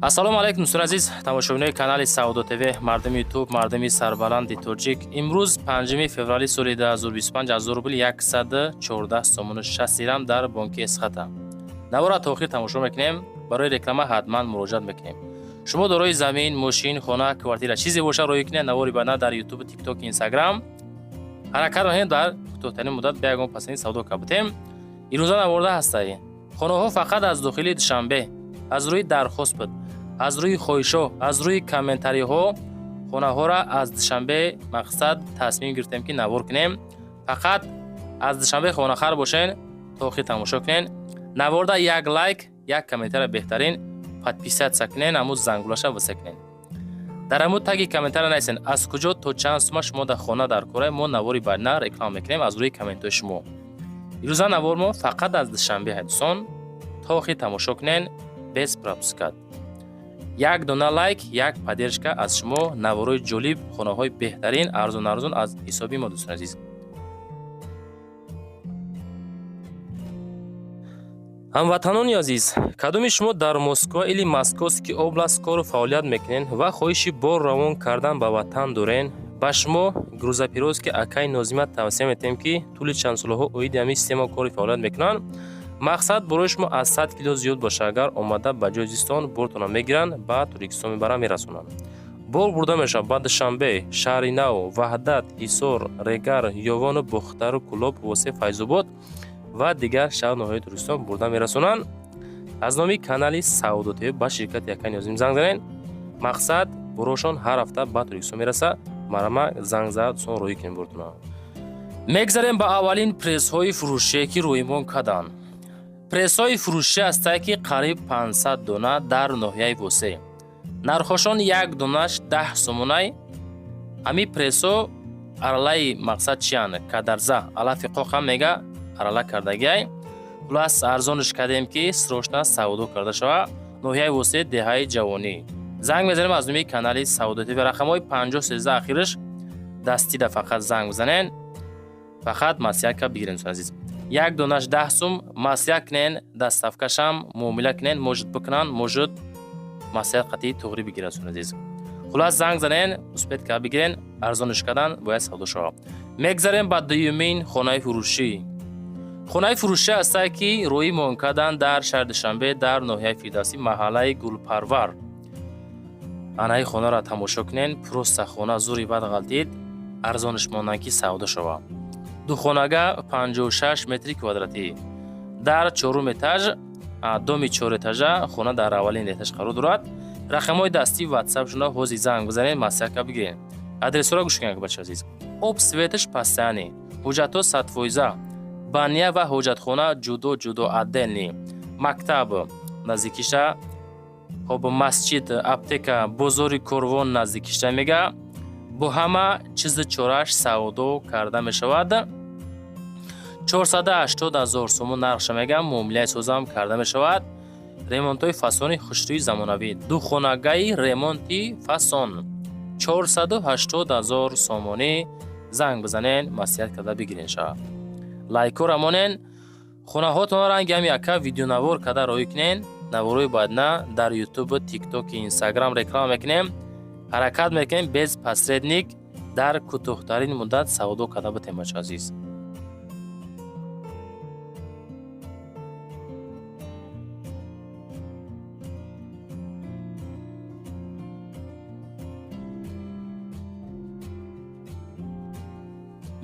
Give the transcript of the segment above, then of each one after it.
Ассалому алайкум, дӯстони азиз, тамошобинои канали Савдо ТВ, мардуми Ютуб, мардуми сарбаланди тоҷик. Имрӯз 5 феврали соли 2025, 1000 рубл 114 сомону 60 дирам дар бонки Эсхата. Навора то охир тамошо мекунем, барои реклама ҳатман муроҷиат мекунем. Шумо дорои замин, мошин, хона, квартира, чизе боша, роӣ кунед навори баъдна дар Ютуб, Тикток, Инстаграм. Ҳаракат мекунем, дар кӯтоҳтарин муддат ба ягон пасанди савдо кабутем. Имрӯза наворда ҳастаи хонаҳо фақат аз дохили Душанбе, аз рӯи дархост буд, аз рӯи хоҳишҳо, аз рӯи комментариҳо хонаҳоро аз Душанбе мақсад тасмим гирифтем, ки навор кунем. Фақат аз Душанбе хонахар бошен, то охир тамошо кунен. Наворда як лайк, як комментария, беҳтарин подписаться кунен, ҳамун зангулаша васа кунен. Дар ҳамун таги комментария нависен, аз куҷо, то чанд сума шумо дар хона дар кора. Мо навори баъдна реклама мекунем аз рӯи комментҳои шумо. Ирӯза навор мо фақат аз Душанбе ҳай, дӯстон, то охир тамошо кунен, без пропускать. Як дона лайк, як поддержка аз шумо, наворои ҷолиб, хонаҳои беҳтарин, арзон арзон аз ҳисоби мо, дӯстони азиз. Ҳамватанони азиз, кадоми шумо дар Москва или Московский область кору фаъолият мекунед ва хоҳиши бор равон кардан ба ватан дорен, ба шумо грузоперевозки акаи Нозима тавсия метиҳем, ки тӯли чанд солаҳо оиди ҳамин система кори фаъолият мекунанд. Мақсад, борои шумо аз 100 кило зиёд боша, агар омада ба ҷои зистон бортона мегиранд, ба Тоҷикистон мебаранд, мерасонанд. Бор бурда мешавад ба Душанбе, Шаҳри Нав, Ваҳдат, Ҳисор, Регар, Ёвону Бохтару, Кӯлоб, Восе, Файзобод ва дигар шаҳр ноҳияи Тоҷикистон бурда мерасонанд. Аз номи канали Савдо ТВ ба ширкати акаи Нозим занг занед. Мақсад, борошон ҳар ҳафта ба Тоҷикистон мерасад. Марама занг зад, дӯстон, роҳӣ кунем бортона. Мегзарем ба аввалин прессҳои фурӯшие, ки рӯимон карданд. Прессҳои фурӯшӣ ҳастае, ки қариб 500 дона дар ноҳияи Восе. Нархошон як донаш 10 сомонай. Ҳамин прессҳо аралаи мақсад чиянд? Кадарза, алафи қоқам мега, арала кардагиай. Хулас, арзонш кардем, ки срочно савдо карда шава. Ноҳияи Восе, деҳаи Ҷавонӣ. Занг мезанем аз номи канали Савдо ТВ, рақамҳои 5013 ахираш дастида, фақат занг бизанен, фақат маслиҳат бигирен, дӯстони азиз. Як донаш 10 сум, маслиҳат кунен, доставкашам муомила кунен, может бикунанд, может маслиҳат қатъи туғрӣ бигирад, дӯстони азиз. Хулас, занг занен, успеть ка бигирен, арзонш кардан, бояд савдо шавад. Мегзарем ба дуюмин хонаи фурӯшӣ. Хонаи фурӯшӣ ҳастае, ки рӯи мон кардан дар шаҳри Душанбе, дар ноҳияи Фирдавсӣ, маҳаллаи Гулпарвар. Анаи хонаро тамошо кунен, просто хона зури бад ғалтид, арзонш монанд, ки савдо шавад. Духонага, 56 метри квадратӣ, дар чорум этаж, доми чорэтажа, хона дар аввалин этаж қарор дорад. Рақамҳои дастии ватсапшона ҳозир занг бизанед, маслиҳатка бигиред. Адресҳоро гӯш кунед, бача азиз. Об, светаш постоянный, ҳуҷҷатҳо 100%, баня ва ҳоҷатхона ҷудо ҷудо, отдельный, мактаб наздикиша, хоб, масҷид, аптека, бозори Корвон наздикиша мега. Бо ҳама чизи чораш савдо карда мешавад. 480 ҳазор сомон нархша мегам, муомилаи созам карда мешавад. Ремонтҳои фасони хушрӯи замонавӣ, духонагаи ремонти фасон, 480 ҳазор сомонӣ. Занг бизанен, маслиҳат карда бигирен шава. Лайкҳоро монен, хонаҳотонро ранги ҳами яка видеонавор карда роҳӣ кунен. Наворҳои баъдна дар Ютубу, Тиктоки, Инстаграм реклама мекунем. Ҳаракат мекунем, без посредник дар кӯтоҳтарин муддат савдо карда битем, бача азиз.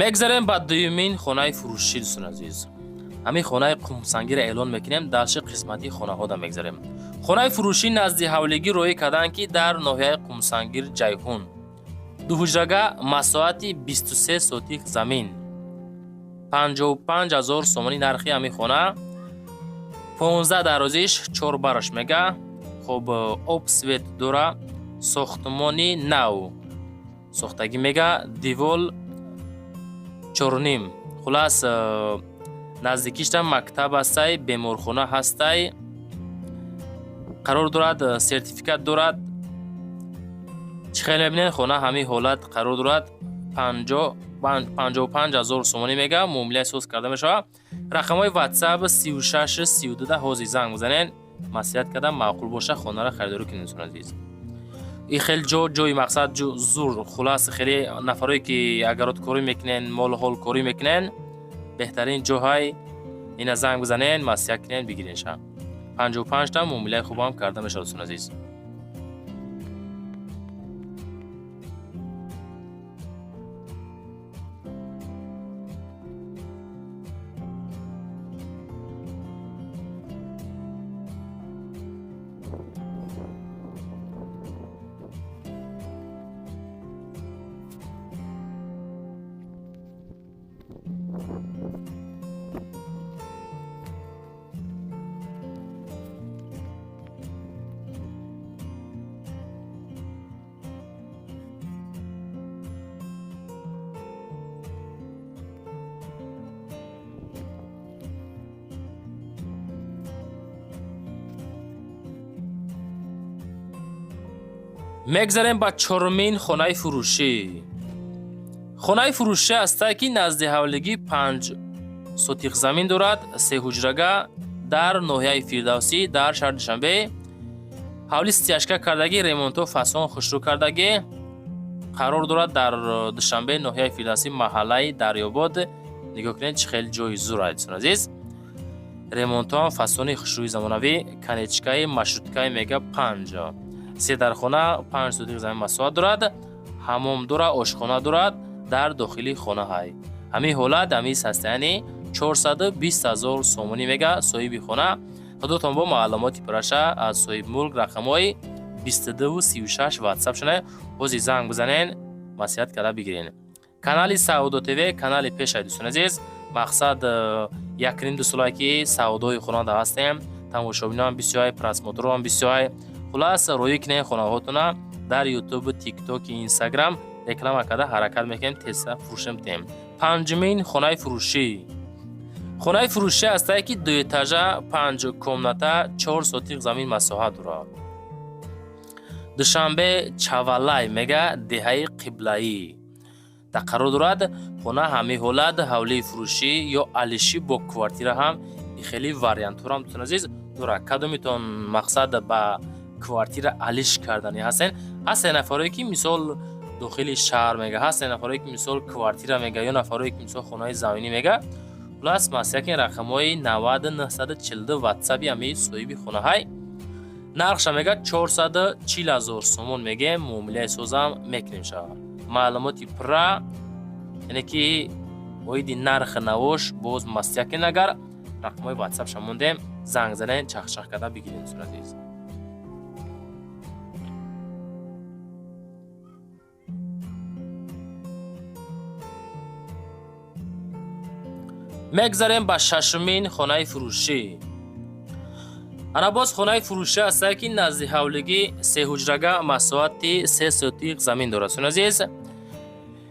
Мегзарем ба дуюмин хонаи фурӯшӣ, дӯстони азиз. Ҳамин хонаи қумсангиро эълон мекунем, дальше қисмати хонаҳода мегзарем. Хонаи фурӯшӣ назди ҳавлигӣ роҳӣ карданд, ки дар ноҳияи Қумсангир, Ҷайҳун, дуҳуҷрага, масоҳати 23 сотих замин, 55 ҳазор сомонӣ нархи ҳамин хона, 15 дарозиш, чор бараш мега. Хоб, об, свет дора, сохтмони нав сохтагӣ мега, девол чорним. Хулас, наздикишта мактаб ҳастай, беморхона ҳастай, қарор дорад, сертификат дорад. Чӣ хеле мебинед, хона ҳамин ҳолат қарор дорад. 55 ҳазор сомонӣ мега, муомилаи соз карда мешавад. Рақамҳои ватсап 36 32, ҳозир занг бизанед. Маслиҳат карда, маъқул боша, хонаро харидорӣ кунед, дӯстони азиз. И хел ҷо, ҷои мақсад зур. Хулас, хеле нафарое ки огородкорӣ мекунен, молу ҳолкорӣ мекунен, беҳтарин ҷоҳай. Ина занг бизанен, маслиҳат кунен, бигиренша. 55-та муомилаи хубам карда мешавад, дӯстони азиз. Мегзарем ба чорумин хонаи фурӯшӣ. Хонаи фурӯшӣ ҳастае, ки назди ҳавлигӣ 5 сотих замин дорад, се ҳуҷрага, дар ноҳияи Фирдавсӣ, дар шаҳри Душанбе. Ҳавли стяжка кардагӣ, ремонтҳо фасон хушрӯ кардагӣ, қарор дорад дар Душанбе, ноҳияи Фирдавсӣ, маҳаллаи Дарёбод. Нигоҳ кунед, чӣ хеле ҷои зур аст, дӯстони азиз. Ремонтҳоам фасони хушрӯи замонавӣ, конечкаи маршруткаи мега панҷ. Се дархона, 5 сотих замин масоҳат дорад, ҳаммом дорад, ошхона дорад, дар дохили хона ҳай. Ҳамин ҳолат, ҳамин состояние 420 ҳазор сомонӣ мега соҳиби хона. Худотон бо маълумоти пурраша аз соҳибмулк рақамҳои 22 36 ватсап шуна, ҳозир занг бизанен, маслиҳат карда бигирен. Канали Савдо ТВ канали пешай, дӯстони азиз. Мақсад, 1,5-ду солае ки савдои хонада ҳастем, тамошобиноам бисёрай, просмотрам бисёрай. Хулас, роӣ кунем хонаҳотона дар Ютуб, Тикток, Инстаграм реклама карда ҳаракат мекунем, теза фурӯшем тем. Панҷумин хонаи фурӯшӣ. Хонаи фурӯшӣ ҳастае, ки дуэтажа, панҷ комната, 4 сотих замин масоҳат дорад. Душанбе, Чавалай мега, деҳаи Қиблаӣ да қарор дорад хона. Ҳамин ҳолат ҳавлии фурӯшӣ ё алишӣ бо квартира ҳам хеле вариантҳоам, дӯстони азиз, дорад. Кадомитон мақсад ба квартира алиш кардани ҳастен? Ҳастен нафарое ки, мисол, дохили шаҳр мега, ҳастен нафарое ки, мисол, квартира мега, ё нафарое ки, мисол, хонаи заминӣ мега. Хулас, маслиҳат, рақамҳои 90 942 ватсаби ҳамин соҳиби хонаҳай. Нархша мега 440 ҳазор сомон мегем, муомилаи созам мекунем шава. Маълумоти пурра, яъне ки оиди нархи навош, боз маслиҳат кунед, агар рақамҳои ватсапша мондем, занг занен, чахчах карда бигирем, дӯстони азиз. Мегзарем ба шашумин хонаи фурӯшӣ. Ана боз хонаи фурӯшӣ ҳастае, ки назди ҳавлигӣ, сеҳуҷрага, масоҳати 3 сотиқ замин дорад, дӯстони азиз.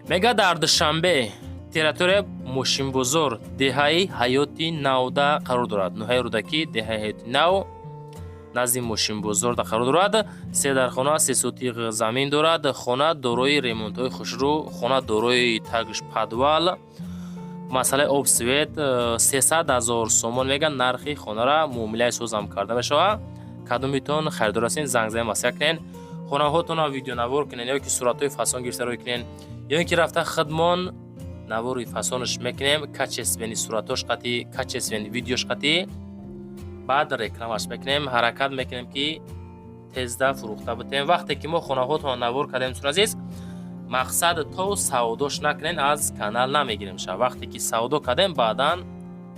Мега дар Душанбе, территория Мошинбозор, деҳаи Ҳаёти Навда қарор дорад. Ноҳияи Рӯдакӣ, деҳаи Ҳаёти Нав, назди Мошинбозорда қарор дорад. Се дархона, 3 сотиқ замин дорад. Хона дорои ремонтҳои хушрӯ, хона дорои также подвал, масъалаи об, свет. 300 000 сомон мега нархи хонара, муомилаи созам карда мешавад. Кадомитон харидор ҳастен, занг занед, маслиҳат кунед, хонаҳотонро видеонавор кунед ё ки суратҳои фасон гирифта рӯй кунед, ё ин ки рафта худмон навори фасонаш мекунем, качественный суратош қатӣ, качественный видеош қатӣ, баъд рекламаш мекунем. Ҳаракат мекунем, ки тезда фурӯхта битем. Вақте ки мо хонаҳотонро навор кардем, дӯстони азиз, мақсад, то савдош накунен, аз канал намегирем ша. Вақте ки савдо кардем, баъдан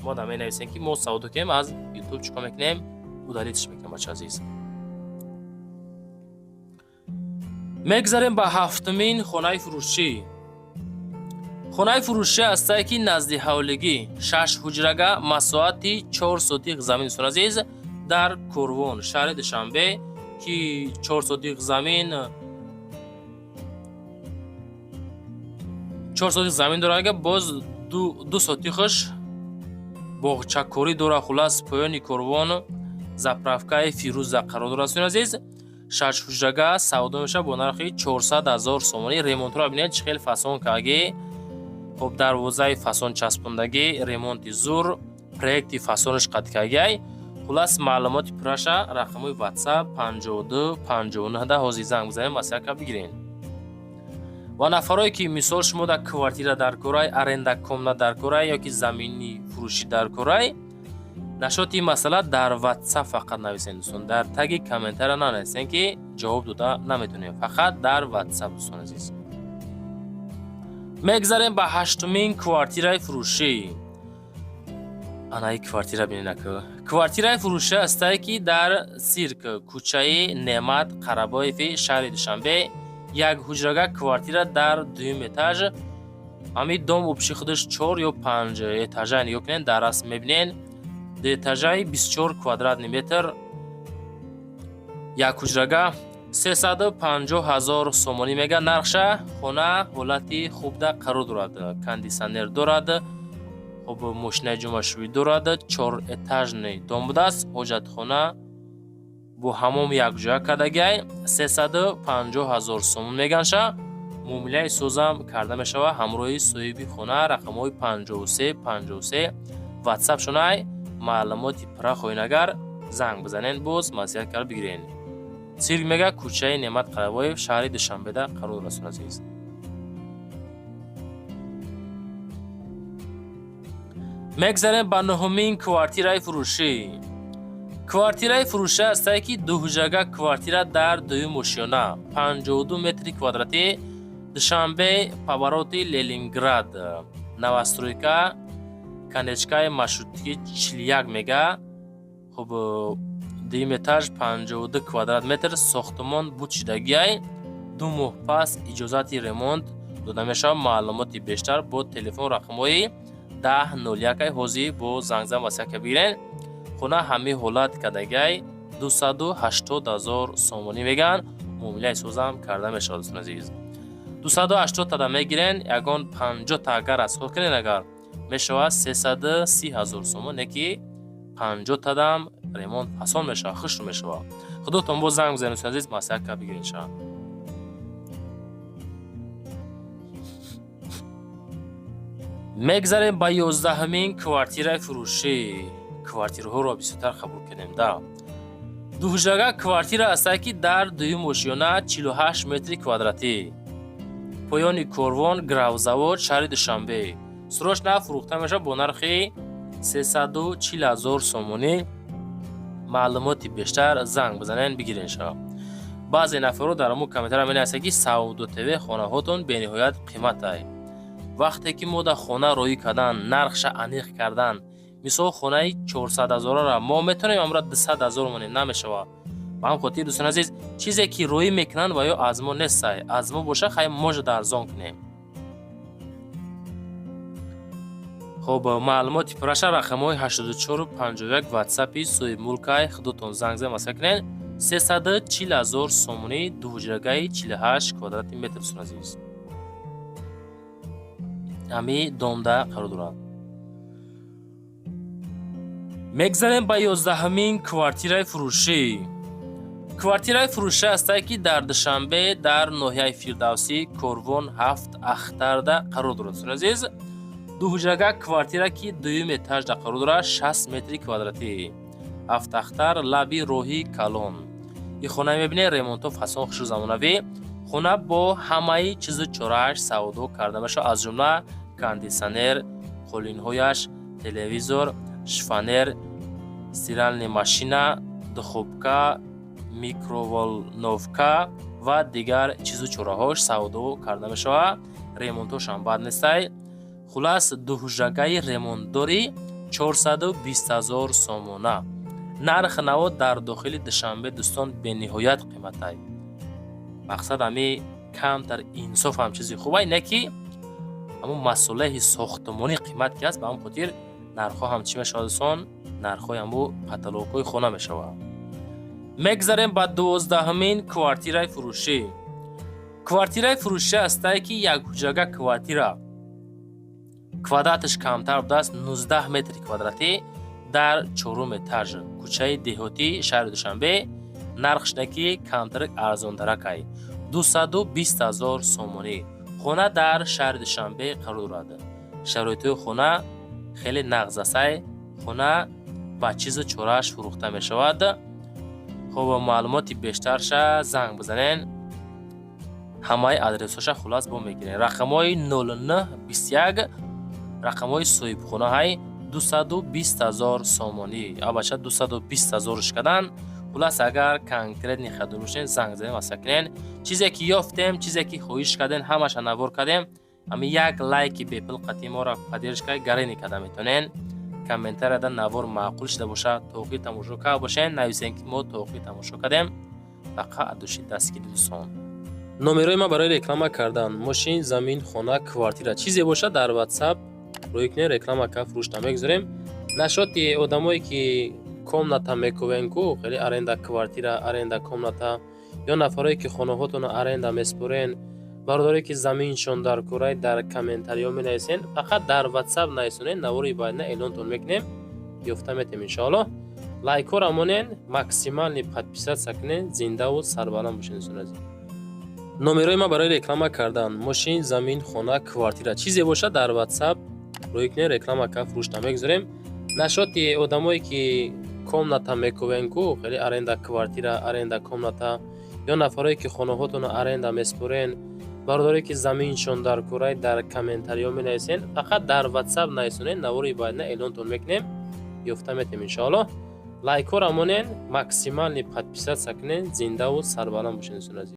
мо да менависем, ки мо савдо кунем, аз Ютуб чӣ кор мекунем? Удалитьш мекунем, бача азиз. Мегзарем ба ҳафтумин хонаи фурӯшӣ. Хонаи фурӯшӣ ҳастае, ки назди ҳавлигӣ, шаш ҳуҷрага, масоҳати 4 сотиқ замин, дӯстони азиз, дар Корвон, шаҳри Душанбе, ки 4 сотиқ замин, 4 сотиқ замин дорад, боз 2 сотиқаш боғчакорӣ дорад. Хулас, поёни Корвон, заправкаи Фирӯза қарор дорад, дӯстони азиз. Шаш ҳуҷрага савдо мешавад бо нархи 400 000 сомонӣ. Ремонтро бинед, чӣ хел фасон кардагӣ. Хоб, дарвозаи фасон часпондагӣ, ремонти зур, проекти фасонаш қад кардагиай. Хулас, маълумоти пурраша рақамҳои WhatsApp 52 59 да ҳозир занг бизанед, маслиҳат бигирен. Ва нафарое ки, мисол, шумо дар квартира дар корай, аренда комната дар корай ё ки замини фурӯшӣ дар корай, нашоти ин масъала дар WhatsApp фақат нависен, дӯстон. Дар таги комментария нанависен, ки ҷавоб дода наметонем, фақат дар WhatsApp, дӯстон азиз. Мегзарем ба ҳаштумин квартираи фурӯшӣ. Анаи квартира бинед, ака. Квартираи фурӯшӣ ҳастае, ки дар Сирк, кӯчаи Неъмат Қарабоеви шаҳри Душанбе, як ҳуҷрага квартира дар дуюм этаж. Ҳамин дом общий худаш чор ё панҷ этажа. Нигоҳ кунед, дар расм мебинед, ду этажаи, 24 квадратный метр, як ҳуҷрага, 350 000 сомонӣ мега нархша. Хона ҳолати хубда қарор дорад, кондитсионер дорад, хуб, мошинаи ҷомашӯӣ дорад, чорэтажный дом будааст, ҳоҷатхона бо ҳамом якҷоя кардагиай. 350 000 сомон меганша, муомилаи созам карда мешавад ҳамроҳи соҳиби хона. Рақамҳои 53 53 ватсап шонай. Маълумоти пурра хоҳед агар, занг бизанед, боз маслиҳат карда бигиред. Цирк мега, кӯчаи Неъмат Қарабоев, шаҳри Душанбеда қарор дорад, азиз. Мегзарем ба нуҳумин квартираи фурӯшӣ. Квартираи фурӯшӣ ҳастае, ки дуҳуҷрага квартира дар дуюм ошёна, 52 метри квадратӣ, Душанбе, повороти Ленинград, новостройка, конечкаи маршрутки 41 мега. Хуб, дуюм этаж, 52 квадрат метр, сохтмон буд шидагиай, 2 моҳ пас иҷозати ремонт дода мешавад. Маълумоти бештар бо телефон рақамҳои 10 01 ҳозир бо зангзан васияка бигирен. Хона ҳамин ҳолат кардагиай, 280 000 сомонӣ меган, муомилаи созам карда мешавад, дӯстони азиз. 280 тада мегирен, ягон 50 та агар аз худ кунен, агар мешавад 330 000 сомон, не ки 50 тадам ремонт фасон мешавад, хушр мешавад. Худотон боз занг бизанед, дӯстони азиз, маслиҳат кард бигиред шавад. Мегзарем ба 11-умин квартираи фурӯшӣ. Квартираҳоро бисёртар қабул кардем да. Дуҳуҷрага квартира ҳастае, ки дар дуюм ошёна, 48 метри квадратӣ, поёни корвон, гравзавод, шаҳри Душанбе, срочно фурӯхта мешавад бо нархи 340 000 сомонӣ. Маълумоти бештар занг бизанед, бигирен шавад. Баъзе нафарҳо дар ҳамун комментария менависанд, ки Савдо ТВ, хонаҳотон бениҳоят қиматай. Вақте ки мо дар хона роӣ кардан, нархша аниқ кардан, мисол, хонаи 400 ҳазорара мо метавонем амра 200 000 монем? Намешавад. Ба ҳам хотир, дӯстони азиз, чизе ки роӣ мекунанд ва ё аз мо нестай, аз мо боша, хай, может, арзон кунем. Хоб, маълумоти пурраша рақамҳои 84 51 ватсапи соҳибмулкай, худотон занг зан, масъала кунед. 340 000 сомонӣ, дуҳуҷрагаи 48 квадрати метр, дӯстони азиз, ҳами домда қарор дорад. Мегзарем ба 11-умин квартираи фурӯшӣ. Квартираи фурӯшӣ ҳастае, ки дар Душанбе, дар ноҳияи Фирдавсӣ, корвон ҳафт ахтарда қарор дорад, дӯстони азиз. Дуҳуҷрага квартира, ки дуюм этажда қарор дорад, 60 метри квадратӣ, Ҳафтахтар, лаби роҳи калон. Ин хона мебинед, ремонтҳо фасон, хушрӯ, замонавӣ. Хона бо ҳамаи чизу чорааш савдо карда мешавад, аз ҷумла кондитсионер, қолинҳояш, телевизор, шифоньер, стиральная машина, духовка, микроволновка ва дигар чизу чораҳош савдо карда мешавад. Ремонтҳошам бад нестай. Хулас, дуҳуҷрагаи ремонтдори, 420 000 сомона. Нарх наво дар дохили Душанбе, дӯстон, бениҳоят қиматай. Мақсад, ҳами камтар инсоф ҳам чизи хубай, не ки ҳамун масолеҳи сохтмонӣ қимат ки аст, ба ҳамн хотир нархҳо ҳам чӣ мешавад, дӯстон? Нархҳои ҳаму потолокҳои хона мешавад. Мегзарем ба 12-умин квартираи фурӯшӣ. Квартираи фурӯшӣ ҳастае, ки як ҳуҷрага квартира, квадраташ камтар будааст, 19 метри квадратӣ, дар чорум этаж, кӯчаи Деҳотӣ, шаҳри Душанбе. Нархш не ки камтар, арзонтаракай, 220 000 сомонӣ. Хона дар шаҳри Душанбе қарор дорад. Шароитҳои хона хеле нағз астай. Хона Ба чизу чорааш фурӯхта мешавад. Хуб, маълумоти бештарша занг бизанен, ҳамаи адресҳоша хулас бо мегирен. Рақамҳои 0921, рақамҳои соҳибхонаҳай. 220 000 сомонӣ, абача 220 ҳазорш кадан. Хулас, агар конкретный харидор бошен, занг занем, масъала кунен. Чизе ки ёфтем, чизе ки хоҳиш кардем, ҳамаша навор кардем. Ҳами як лайки бепул қатъи моро поддержка гарени карда метавонен. Комментарияда навор маъқул шуда бошад, то охир тамошо карда бошен, нависем, ки мо то охир тамошо кардем. Фақат от души дастгири, дӯстон. Номерои ман барои реклама кардан мошин, замин, хона, квартира, чизе бошад, дар WhatsApp рӯй кунед, реклама кард, фурӯшта мегузорем. Нашоти одамое ки комната мекувен ку, хеле аренда квартира, аренда комната, ё нафарое ки хонаҳотонро аренда меспорен, бародаре ки заминшон дар курай, дар комментариё менависен. Фақат дар WhatsApp нависонед, навори баъдина эълонтон мекунем, ёфта метем, иншоаллоҳ. Лайкҳоро монен, максимальный подписаться кунед. Зиндаву сарбаланд бошед, дӯстони азиз. Номерои ман барои реклама кардан мошин, замин, хона, квартира, чизе бошад, дар WhatsApp рӯй кунед, реклама кард, фурӯшта мегузорем. Нашоти одамое ки комната мекувен ку, хеле аренда квартира, аренда комната, ё нафарое ки хонаҳотонро аренда меспорен, бародаре ки заминшон дар курай, дар комментариё менависен. Фақат дар WhatsApp нависонед, навори баъдина эълонтон мекунем, ёфта метем, иншоаллоҳ. Лайкҳоро монен, максимальный подписаться кунед. Зиндаву сарбаланд бошед, дӯстони азиз.